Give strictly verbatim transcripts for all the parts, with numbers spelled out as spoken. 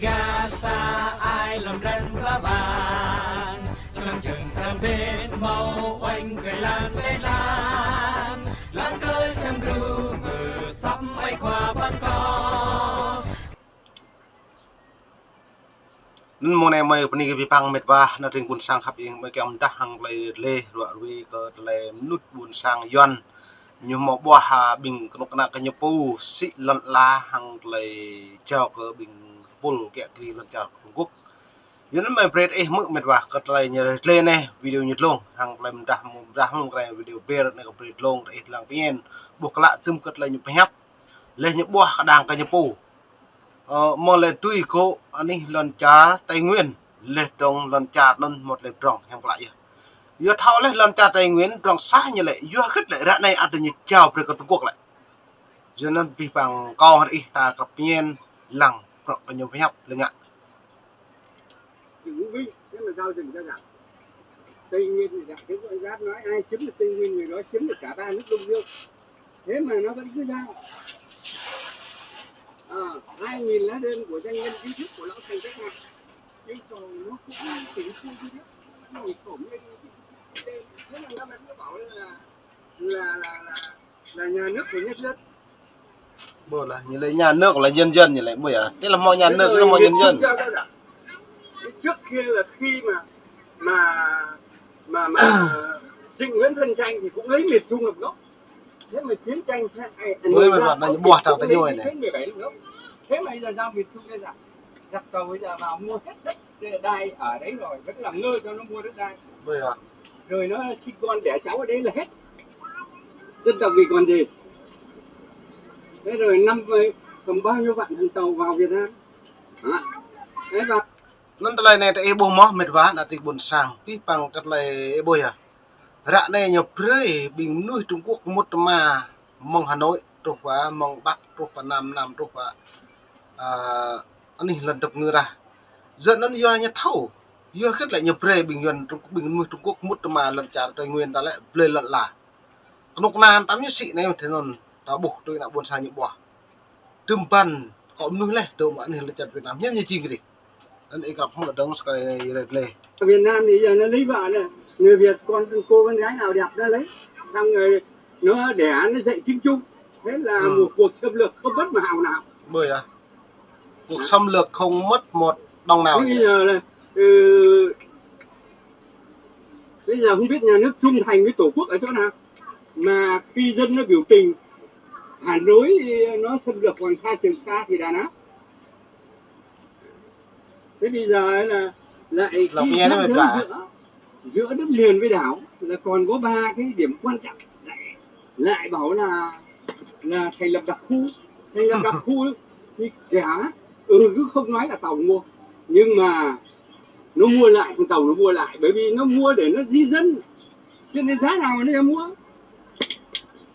Gasa ai lŏm ren pla ƀang, čơlăng čơng pran ƀing hmâo uêñ kơ lăn plei lăn, lăng kơ čăm gru mơ săp mai khua ƀăn kơ. Anŭn mơ̆ng anai mơi bơni kơ abih bang met wa, ană tring ƀuôn sang khăp ing, mơi kiăng mơdah hăng tơlơi rơlê ruă rui kơ tơlơi mơnuih ƀuôn sang Yuan. Ñu hmâo ƀuah, a, ƀing kơnuk kơna kơ ñu pô sĭ lŏn ala hăng tơlơi jao kơ ƀing pul kiă kriê lŏn čar Trung Quốc. Yua anŭn mơi brơi ih hmư̆ met wa kơ tơlơi ñu rơlê anai video ñu dlông hăng tơlơi mơdah mơdah mơ̆ng kơ video ber anai kơ brơi dlông tơ ih lăng pơñen ƀuh klă tơm kơ tơlơi ñu pơhiăp. Leh ñu ƀuah kơđang kơ ñu pô. Ơ, mơ̆ng lĕ tui kơ anih lŏn čar Tây Nguyên, leh dong lŏn čar anŭn mơ̆t lĕ drong hiam klă yơh. Yua thâo leh lŏn čar Tây Nguyên drong sah ñu lĕ, yua hơget lĕ ră anai ăt ñu jao brơi kơ Trung Quốc lĕ. Yua anŭn abih bang kâo hăng ih ta krăp pơñen lăng prŏk kơ ñu pơhiăp lĕ ngă. Tây Nguyên thì đã, cái gọi Giáp nói ai chiếm được Tây Nguyên, người đó chiếm được cả ba nước Đông Dương. Thế mà nó vẫn cứ giao. Ờ, hai nghìn lá đơn của doanh nhân trí thức của Lão Thành cách mạng. Yêu cầu nó cũng là tỉnh khu duy nhất, nó không nên. Thế mà nó vẫn cứ bảo là, là, là, là, là nhà nước của nhân dân. Ƀơi lah, ñu lĕ nhà nước là nhân dân ñu lĕ, ƀơi ah. Tức là hmâo nhà nước, tức là hmâo nhân dân. Trước kia là khi mà, mà, mà, mà Trịnh Nguyễn phân tranh thì cũng lấy miền Trung làm gốc. Thế mà chiến tranh thế này, ƀơi mười mà lăm nó có ƀuah thằng ta cũng lấy nhôi này. Chiến mười bảy làm gốc. Thế mà bây giờ giao miền Trung cho giặc. Giặc Tàu bây giờ vào mua hết đất đai ở đấy rồi, vẫn làm ngơ cho nó mua đất đai. Ƀơi ah. Rồi nó sinh con đẻ cháu ở đấy là hết. Dân tộc vì còn gì? Thế rồi năm mươi, tầm bao nhiêu vạn thằng Tàu vào Việt Nam. Đó. Thế và Anŭn tơlơi anai tơ ih ƀuh mơ̆ met wa, ană tring ƀuôn sang, abih bang kơ tơlơi ih ƀuh yơh. Ră anai ñu brơi ƀing mơnuih Trung Quốc mŭt tơma mơ̆ng Hà Nội truh pơ mơ̆ng Bắc, truh pơ Nam, Nam truh pơ, a, anih lŏn tơp ngư rah. Yua anŭn yua ñu thâo, yua hơget lĕ ñu brơi ƀing Yuan Trung, ƀing mơnuih Trung Quốc mŭt tơma lŏn čar Tây Nguyên ta lĕ blơi lŏn ala. Kơnuk kơna tam ñu sĭ anai mơ̆ tơ anŭn ta ƀuh tui ană ƀuôn sang ñu ƀuah. Tơm păn kơ mơnuih leh dŏ mă anih lŏn čar Việt Nam hiam ñu jing kơ dih. Anŭn ih krăp hmư̆ dong sơkai rơlê. Việt Nam thì giờ nó lấy vợ này, người Việt con, cô con gái nào đẹp nó lấy, xong rồi nó đẻ nó dạy tiếng Trung, thế là một cuộc xâm lược không mất một hào nào. Ƀơi ah. Cuộc xâm lược không mất một đồng nào. Thế bây giờ là, ừ, bây giờ không biết nhà nước trung thành với Tổ quốc ở chỗ nào, mà khi dân nó biểu tình phản đối nó xâm lược Hoàng Sa Trường Sa thì đàn áp. Thế bây giờ ấy là lại khi giáp giới giữa, giữa đất liền với đảo là còn có ba cái điểm quan trọng, lại, lại bảo là, là thành lập đặc khu. Thành lập đặc khu thì kẻ, ừ, cứ không nói là Tàu mua, nhưng mà nó mua lại, thằng Tàu nó mua lại, bởi vì nó mua để nó di dân, cho nên giá nào mà nó mua.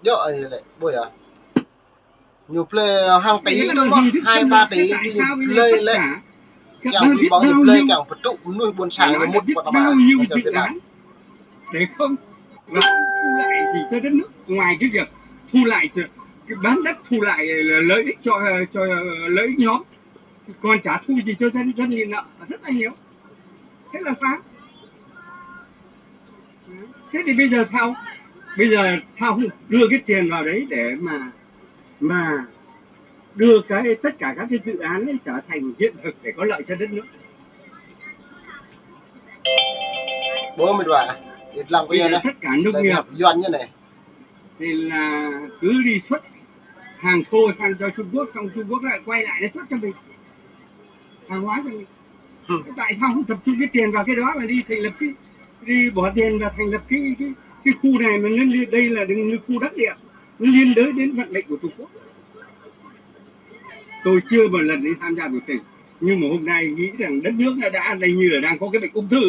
Dŏ anai lĕ, ƀơi ah. Ñu blơi hàng tỷ dong mơ̆, hai ba tỷ ñu blơi lĕ. Kiăng ƀing ƀơ̆ng ñu blơi kiăng pơtŭ mơnuih ƀuôn sang ñu mŭt pơ tơma, mŭt čar Việt Nam. Để không, và thu lại gì cho đất nước, ngoài cái việc thu lại cho, cái bán đất thu lại là lợi ích cho, cho lợi ích nhóm, còn trả thu gì cho dân, dân thì nợ rất là nhiều. Thế là sao? Thế thì bây giờ sao? Bây giờ sao không đưa cái tiền vào đấy để mà, mà đưa cái, tất cả các cái dự án ấy trở thành hiện thực để có lợi cho đất nước? Ƀơi met wa, ih lăng pơñen leh. Bây giờ tất cả nông nghiệp Yuan ñu anai. Thì là cứ đi xuất hàng thô sang cho Trung Quốc, xong Trung Quốc lại quay lại nó xuất cho mình. Hàng hóa cho mình. Thế tại sao không tập trung cái tiền vào cái đó mà đi thành lập cái, đi bỏ tiền vào thành lập cái, cái, cái khu này mà nó liên, đây là đừng, khu đắc địa, nó liên đới đến vận mệnh của Tổ quốc. Tôi chưa một lần đi tham gia biểu tình, nhưng mà hôm nay nghĩ rằng đất nước đã, đã đây như là đang có cái bệnh ung thư.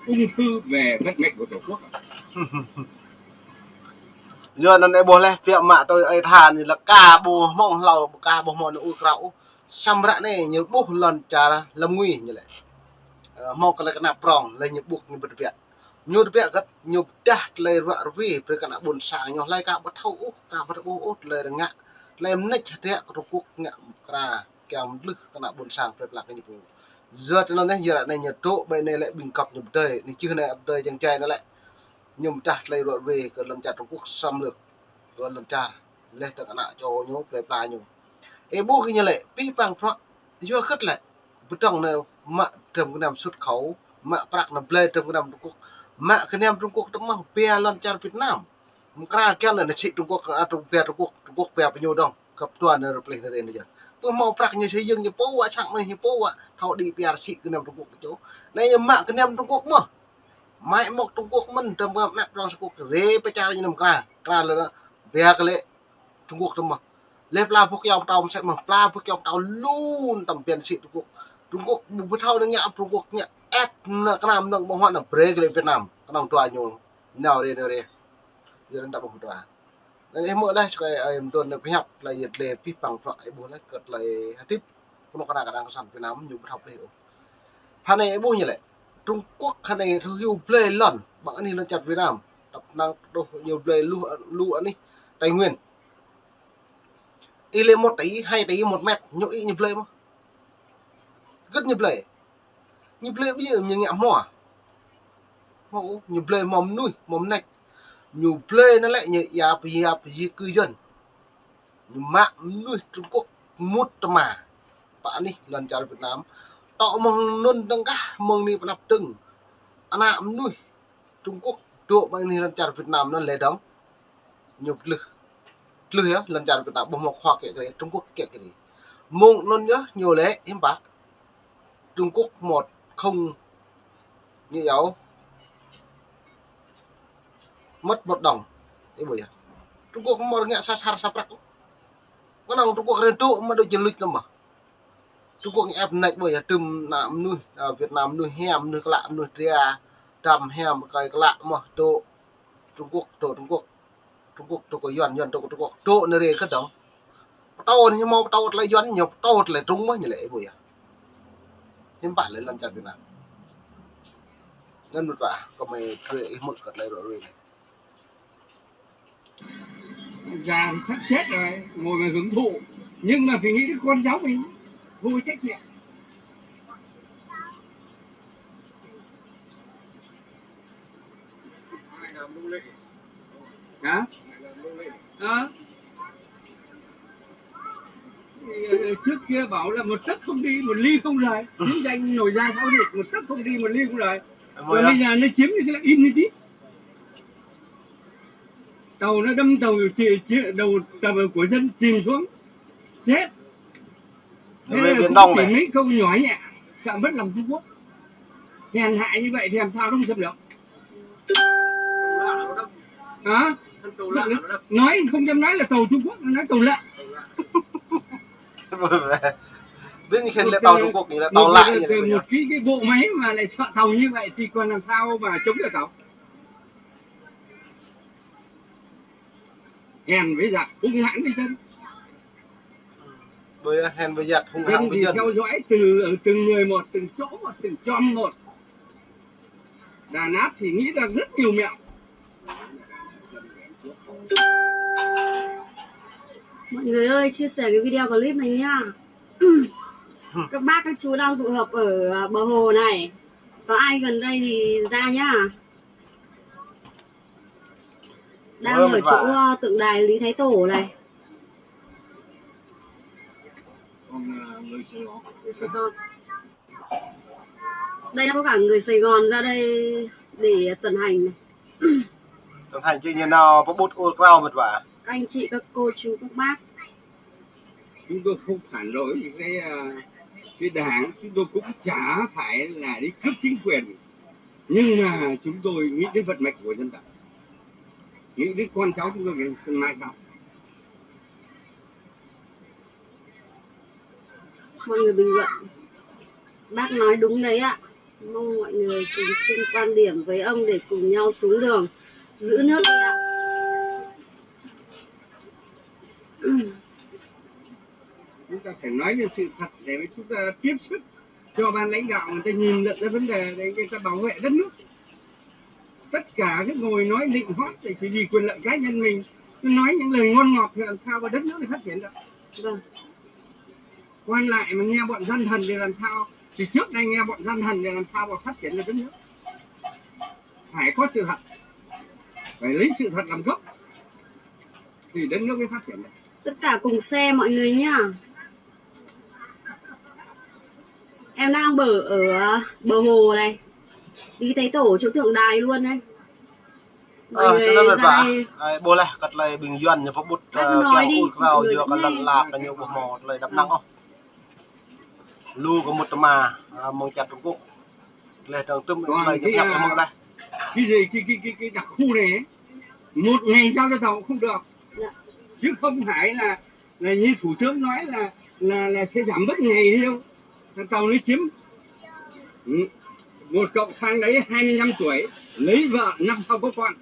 Ung thư về vận mệnh của Tổ quốc. Yua anŭn ih ƀuh leh, biă mă tui ih tha anai lĕ ka ƀu hmâo hlâo, ka ƀu hmâo anai ur krao ôh. Samơ̆ ră anai ñu ƀuh lŏn čar Lâm Nguy ñu lĕ. Ơ, hmâo kơ lĕ kơnăp prong, lĕ ñu ƀuh ñu ƀu tơbiă. Ñu tơbiă kơ ñu pơdah tơlơi ruă rui brơi kơ ană ƀuôn sang ñu hlơi ka ƀu thâo ôh, ka ƀu thâo ôh, ôh tơlơi rơngă. Tơlơi mơneč hơdră kơ Trung Quốc ngă mơkra kiăng mơdlưh kơ ană ƀôn sang plơi pla kơ ñu pô. Yua tơ anŭn anai, yua ră anai ñu dŏ ƀơi anai lĕ ƀing găp ñu pơdơi, anai čih anai pơdơi jang jai anai lĕ. Ñu pơdah tơlơi ruă ruê kơ lŏn čar Trung Quốc xâm lược kơ lŏn čar. Laih dơ̆ng kơ ană čô ñu, plơi pla ñu. Ih ƀuh kơ ñu lĕ, pih păng prăk, yua hơget lĕ. Pơdơ̆ng anai mă dram gơnam xuất khẩu, mă prăk anai blơi dram gơnam Trung Quốc. Mă gơnam Trung Quốc tơmơ̆ pia lŏn čar Việt Nam. Mơkra kiăng anai sĭ Trung Quốc, a, Trung, pia Trung Quốc, Trung Quốc pia pơ ñu dơ̆ng. Găp dua anai rơplih anai rê anai yơh. Pơ hmâo prăk ñu xây dựng ñu pô wă sang anai ñu pô wă thâo đĭ pia sĭ gơnam Trung Quốc čô. Anai mă gơnam Trung Quốc mơ̆n. Mă mơ̆ng Trung Quốc mơ̆n, dram gơnam anai prong Trung Quốc rê pơčar ñu anai mơkra. Mơkra lĕ pia kơ lĕ Trung Quốc tơmơ̆. Laih pla boh kơyâo pơtâo mơsĕ mơ̆n, pla boh kơyâo pơtâo lu tơm pia sĭ Trung Quốc. Trung Quốc ƀu thâo anai ngă, Trung Quốc ngă ĕp anai kơnam anŭn ƀơ̆ng huă anai brơi kơ lĕ Việt Nam. Kơnơ̆ng dua ñu. Nao rê, nao rê. Yua anŭn đa ƀơ̆ng dua. Anŭn ih hmư̆ laih čơkơi ơi mơdôn anai pơhiăp tơlơi yơh tơlơi pih păng prăk ih ƀuh laih kơ tơlơi hơdip. Kơnuk kơna kơdang kơsan Việt Nam ñu ƀu thâo plih ôh. Hơnai ih ƀuh ñu lĕ. Trung Quốc hơnai hyu blơi lŏn, ƀăng anih lŏn čar Việt Nam. Tơpă năng truh ñu blơi lu, lu anih Tây Nguyên. Ih lĕ một tỷ, hai tỷ một mét, ñu ih ñu blơi mơ̆n. Hơget ñu blơi. Ñu blơi ƀiă ñu ngă hmua. Hmâo, ñu blơi hmâo mơnuih, hmâo mơneč. Ñu blơi anai lĕ ñu yap, yap, yap cư dân. Ñu mă mơnuih Trung Quốc mŭt tơma pơ anih lŏn čar Việt Nam. Tŏ mơ̆ng anŭn dơ̆ng kah mơ̆ng anai pơ anăp dơ̆ng. Ană mơnuih Trung Quốc dŏ ƀơi anih lŏn čar Việt Nam anŭn lĕ dơ̆ng. Ñu pơtlưh. Pơtlưh yơh, lŏn čar Việt Nam ƀu hmâo khua kiă kriê, Trung Quốc kiă kriê. Mơ̆ng anŭn yơh ñu lĕ hiư̆m pă. Trung Quốc một không, ñu yua mất một đồng. Ih ƀuh yơh. Trung Quốc hmâo ngă sa sar sa prăk. Kơnơ̆ng Trung Quốc rơntu mă dŏ jơluč nao mơ̆n. Trung Quốc ñu ĕp mơneč ƀuh yơh, tơm ană mơnuih, a, Việt Nam mơnuih hiam, mơnuih klă, mơnuih tria, dăm hiam, kơi klă mơ̆n dŏ Trung Quốc, dŏ Trung Quốc. Trung Quốc dŏ kơ Yuan, Yuan dŏ kơ Trung Quốc, dŏ anai rê kơ dơ̆ng. Pơtô anai hmâo pơtô tơlơi Yuan, ñu pơtô tơlơi Trung mơ̆n ñu lĕ ih ƀuh yơh. Hiư̆m pă lĕ lŏn čar Việt Nam. Anŭn mơ̆n ƀă, kơ mơi brơi ih hmư̆ kơ tơlơi ruă ruê anai. Già thì sắp chết rồi, ngồi mà hưởng thụ. Nhưng mà phải nghĩ đến con cháu mình, vô trách nhiệm. Hả? Hả? Thì, ờ, trước kia bảo là một tấc không đi, một li không rời. Chiến tranh nổi ra sao được, một tấc không đi, một li không rời. Còn bây giờ nó chiếm như thế là im như tít. Tàu nó đâm tàu, chi-, chi-, đầu tàu của dân chìm xuống. Chết. Thế là Biển Đông này. Chỉ mấy câu nhỏ nhẹ, sợ mất lòng Trung Quốc. Hèn hạ như vậy thì làm sao không xâm lược? Hả? Nói không dám nói là tàu Trung Quốc, nói tàu lạ. Biết như khen là tàu Trung Quốc, như là tàu lạ như là một cái, cái bộ máy mà lại soạn tàu như vậy thì còn làm sao mà chống được tàu? Hèn với giặc, hung hãn với dân. Bây giờ hèn với giặc, hung hăng với dân. Theo dõi từ, ở từng người một, từng chỗ một, từng chom một. Đà Nẵng thì nghĩ ra rất nhiều mẹo. Mọi người ơi, chia sẻ cái video clip này nha. Các bác, các chú đang tụ họp ở, à, bờ hồ này. Có ai gần đây thì ra nhá. Đang ở chỗ, à, tượng đài Lý Thái Tổ này. Người Sài Gòn. Đây có cả người Sài Gòn ra đây để tuần hành này. Tuần hành chứ như nào, có bút ô krao mệt vả. Các anh chị, các cô, chú, các bác. Chúng tôi không phản đối cái, à, cái đảng, chúng tôi cũng chả phải là đi cướp chính quyền. Nhưng mà chúng tôi nghĩ đến vận mệnh của dân tộc. Nghĩ đến con cháu chúng tôi ngày mai sau. Mọi người bình luận. Bác nói đúng đấy ạ. Mong mọi người cùng chung quan điểm với ông để cùng nhau xuống đường giữ nước đi ạ. Chúng ta phải nói những sự thật để mà chúng ta tiếp sức cho ban lãnh đạo người ta nhìn nhận ra vấn đề để người ta bảo vệ đất nước. Tất cả cứ ngồi nói nịnh hót để chỉ vì quyền lợi cá nhân mình. Cứ nói những lời ngon ngọt thì làm sao mà đất nước này phát triển được. Vâng. Quan lại mà nghe bọn gian thần thì làm sao, thì trước đây nghe bọn gian thần thì làm sao mà phát triển được đất nước. Phải có sự thật, phải lấy sự thật làm gốc thì đất nước mới phát triển được. Tất cả cùng share mọi người nhá. Em đang ở, ở bờ hồ này. Đi thấy tổ chỗ tượng đài luôn đấy. Ơ, cho nên mệt vả. Ai, ƀuh laih kơ tơlơi ƀing Yuan ñu pơƀut, ơ, kiăng ur krao yua kơ lăn lap ñu ƀuh mơ̆ tơlơi đăp năng ôh. Lu kơ mŭt tơma, ơ, mơ̆ng čar Trung Quốc. Tơlơi dơ̆ng tŭm tơlơi ñu pơhiăp mơ̆ng laih. Cái gì, cái, cái, cái, cái đặc khu này ấy, một ngày giao cho tàu cũng không được. Chứ không phải là, là như thủ tướng nói là, là, là sẽ giảm bớt ngày đi đâu. Tàu nó chiếm. Ừ. Một cậu sang đấy hai mươi lăm tuổi, lấy vợ năm sau có con.